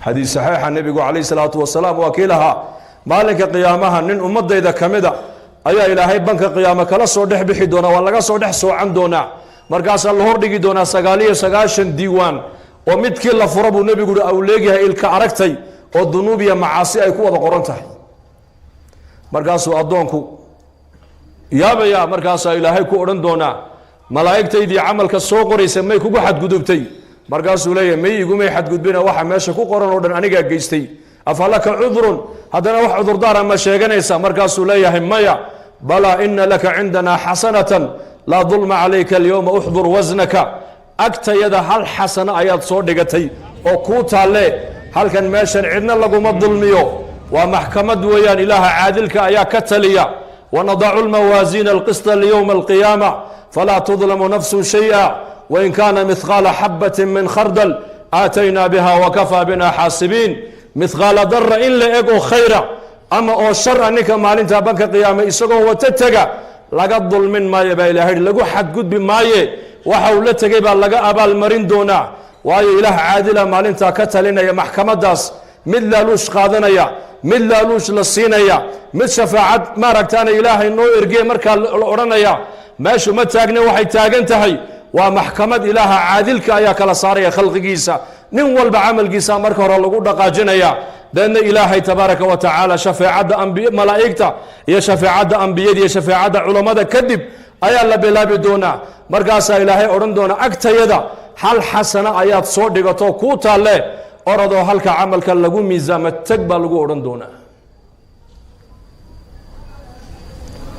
Xadiis saxiixa nebigu calayhi salaatu wasalaam waa kii lahaa: maalinka qiyaamaha nin ummadayda ka mida ayaa Ilaahay banka qiyaamo kala soo dhex bixi doonaa, waa laga soo dhex soocan doonaa. Markaasaa la hordhigi doonaa 99 diiwaan oo midkii la furo buu nebigu uhi au leegyahay ilka aragtay oo dunuub iyo macaasi ay ku wada qoran tahay. Markaasuu addoonku yaabaya. Markaasaa Ilaahay ku odhan doonaa: "Malaa'igtaydii camalka soo qoraysa may kugu xadgudubtay?" Markaasuu leeyahay: "May, igumay xadgudbina, waxa meesha ku qoran oo dhan anigaa geystay." "أفلك عذر?" Haddana wax cudurdaara ma sheeganaysa? Markaasuu leeyahay: "Maya." "بلى، إن لك عندنا حسنة، لا ظلم عليك اليوم، احضر وزنك." Agtayada hal xasano ayaad soo dhigatay oo kuu taalle halkan. Meeshan cidna laguma dulmiyo, waa maxkamad weeyaan, Ilaaha caadilka ayaa ka taliya. ونضع الموازين القسط ليوم القيامة فلا تظلم نفس شيئا، وإن كان مثقال حبة من خردل آتينا بها وكفى بنا حاسبين. مثقال ذرة in la eg oo khayra ama oo shar a ninka maalinta banka qiyaame isagoo wata tega, laga dulmin maayo baa Ilahay yidhi, lagu xadgudbi maaye. Waxa uu la tegay baa laga abaalmarin doonaa, waayo Ilaah caadila maalintaa ka talinaya maxkamadaas. Mid laaluush qaadanaya, mid laaluush la siinaya, mid shafaacad maaragtaana Ilaahay noo ergee markaa la odhanaya meeshu ma taagne. Waxay taagan tahay waa maxkamad, Ilaaha caadilka ayaa kala saaraya khalqigiisa. Nin walba camalkiisa marka hore lagu dhaqaajinaya, deedna Ilaahay tabaaraka wa tacaala shafeecadda ambiy malaa'igta iyo shafeecadda ambiyada iyo shafeecadda culammada kadib ayaa la bilaabi doonaa. Markaasaa Ilaahay odhan doona: "Agtayada hal xasana ayaad soo dhigato kuu taalle, orodoo halka camalka lagu miisaamo teg," baa lagu odhan doonaa.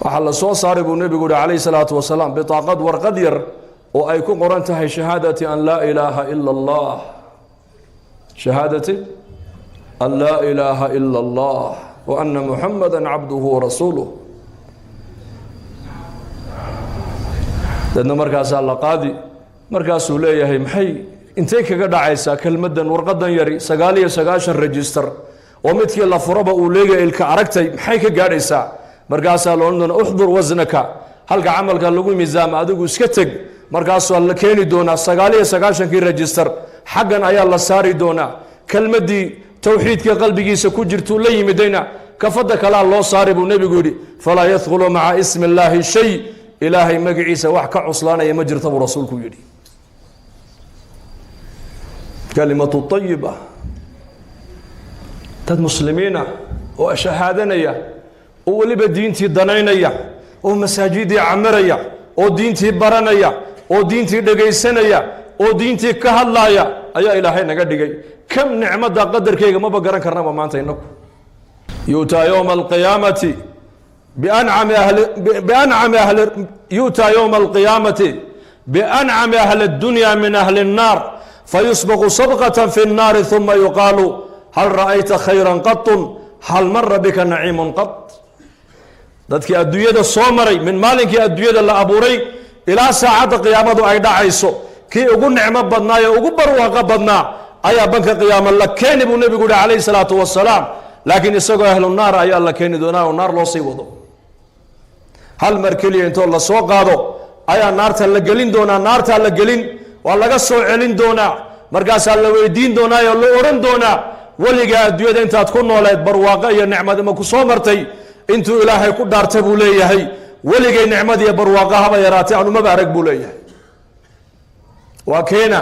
Waxaa la soo saaray buu nebigu yihi calayhi salaatu wasalaam bitaaqad, warqad yar oo ay ku qoran tahay شهادة أن لا إله إلا الله، شهادة أن لا إله إلا الله وأن محمدا عبده ورسوله. Deedna markaasaa la qaadi. Markaasuu leeyahay: "Maxay intay kaga dhacaysaa kelmaddan, warqadan yari, 99 register oo midkii la furaba uu leegaya ilka aragtay, maxay ka gaadhaysaa?" Markaasaa la odhan doona: "احضر وزنك, halka camalka lagu miisaama adigu iska teg." Markaasuu la keeni doonaa 99-kii register, xaggan ayaa la saari doonaa. Kelmaddii towxiidka qalbigiisa ku jirtuu la yimidayna kafadda kalaa loo saari buu nebigu yidhi. فلا يثقل مع اسم الله شيء. Ilaahay magaciisa wax ka cuslaanaya ma jirta buu rasuulku yidhi. كلمة طيبة. Dad muslimiina oo shahaadanaya oo weliba diintii danaynaya oo masaajidii camiraya oo diintii baranaya oo diintii dhegaysanaya oo diintii ka hadlaaya ayaa Ilaahay naga dhigay. Kam nicmadda qadarkeyga maba garan karnaba maanta inaku. يؤتى يوم القيامة بأنعم أهل بأنعم أهل يؤتى يوم القيامة بأنعم أهل الدنيا من أهل النار، فيسبق سبقة في النار، ثم يقال: هل رأيت خيرا قط؟ هل مر بك نعيم قط؟ Dadkii adduunyada soo maray, min maalinkii adduunyada la abuuray ilaa saacadda qiyaamadu ay dhacayso, kii ugu nicmo badnaa ee ugu barwaaqo badnaa ayaa banka qiyaamo la keeni buu nebigu yihi calayhi salaatu wasalaam. Laakiin isagoo ahlu naar ayaa la keeni doonaa oo naar loo sii wado. Hal mar keliya intoo la soo qaado ayaa naarta la gelin doonaa. Naartaa la gelin, waa laga soo celin doonaa. Markaasaa la weydiin doonaa oo la odhan doonaa: "Weligaa adduunyada intaad ku nooleed barwaaqo iyo nicmad ma ku soo martay?" Intuu Ilaahay ku dhaarta buu leeyahay: "Weligay nicmad iyo barwaaqo haba yaraatay anumaba arag," buu leeyahay. Waa keena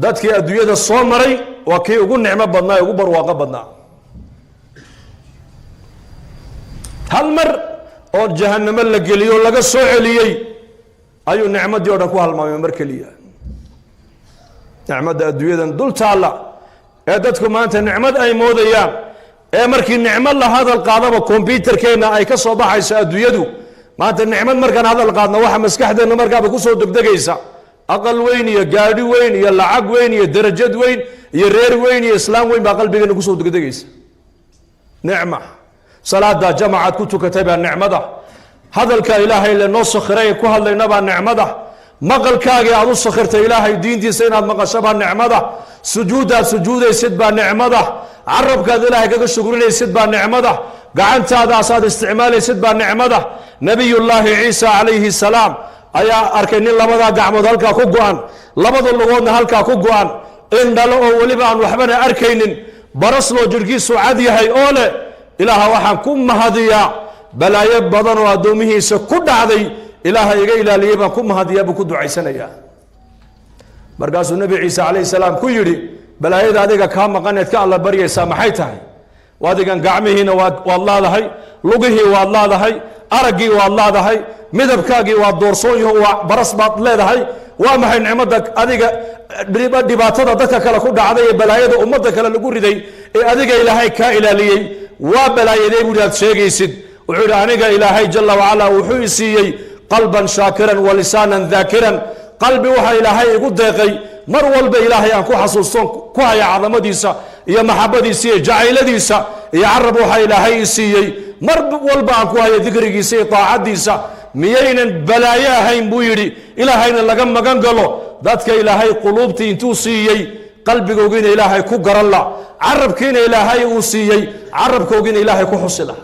dadkii adduunyada soo maray waa kii ugu nicmo badnaa ee ugu barwaaqo badnaa. Hal mar oo jahanamo la geliyo laga soo celiyey ayuu nicmadii o dhan ku halmaamay mar keliya. Nicmadda adduunyadan dul taalla ee dadku maanta nicmad ay moodayaan, ee markii nicmad la hadal qaadaba kombyutarkeenna ay ka soo baxayso adduunyadu, maanta nicmad markaan hadal qaadno waxa maskaxdeenna markaaba kusoo degdegaysa aqal weyn iyo gaadhi weyn iyo lacag weyn iyo darajad weyn iyo reer weyn iyo islaam weyn baa qalbigeena kusoo degdegaysa. Nicma salaada jamacaad ku tukatay baa nicmada. Hadalka Ilaahay lenoo sakhiray ku hadlayna baa nicmada. Maqalkaagii aad u sakhirtay Ilaahay diintiisa inaad maqasho baa nicmada. Sujuuddaad sujuudaysid baa nicmada. Carabkaad Ilaahay kaga shukrinaysid baa nicmada. Gacantaadaasaad isticmaalaysid baa nicmada. Nabiyullaahi Ciisa calayhi salaam ayaa arkay nin labadaa gacmood halkaa ku go-an, labada lugoodna halkaa ku go-an, indhalo oo weliba aan waxbana arkaynin. Barasloo jidhkiisu cad yahay oo leh: "Ilaaha waxaan ku mahadiyaa balaayo badan oo addoomihiisa ku dhacday Ilaaha iga ilaaliyey baan ku mahadiyaa," buu ku ducaysanayaa. Markaasuu Nebi Ciise calayhi salaam ku yidhi: "Balaayada adiga kaa maqaneed ka Alla baryaysaa maxay tahay? Adigan gacmihiina waad laadahay, lugihii waad laadahay, araggii waad laadahay, midabkaagii waa doorsoon yaho, waa baras baad leedahay. Waa maxay nicmadda adiga, dhibaatada dadka kale ku dhacday ee balaayada ummadda kale lagu riday ee adiga Ilaahay kaa ilaaliyey waa balaayadee?" buu aad sheegaysid. Wuxuu yidhi: "Aniga Ilaahay jalla wacala wuxuu i siiyey qalban shaakiran wa lisaanan daakiran. Qalbi waxaa Ilaahay igu deeqay mar walba Ilaahay aan ku xasuustoon ku haya cadamadiisa iyo maxabadiisa iyo jacayladiisa, iyo carab waxaa Ilaahay i siiyey mar walba aan ku haya dikrigiisa iyo taacadiisa. Miyaynan balaayo ahayn?" buu yidhi. Ilaahayna laga magan galo dadka Ilaahay quluubtii intuu siiyey qalbigoogiina Ilaahay ku garan la, carabkiina Ilaahay uu siiyey, carabkoogiina Ilaahay ku xusi laha.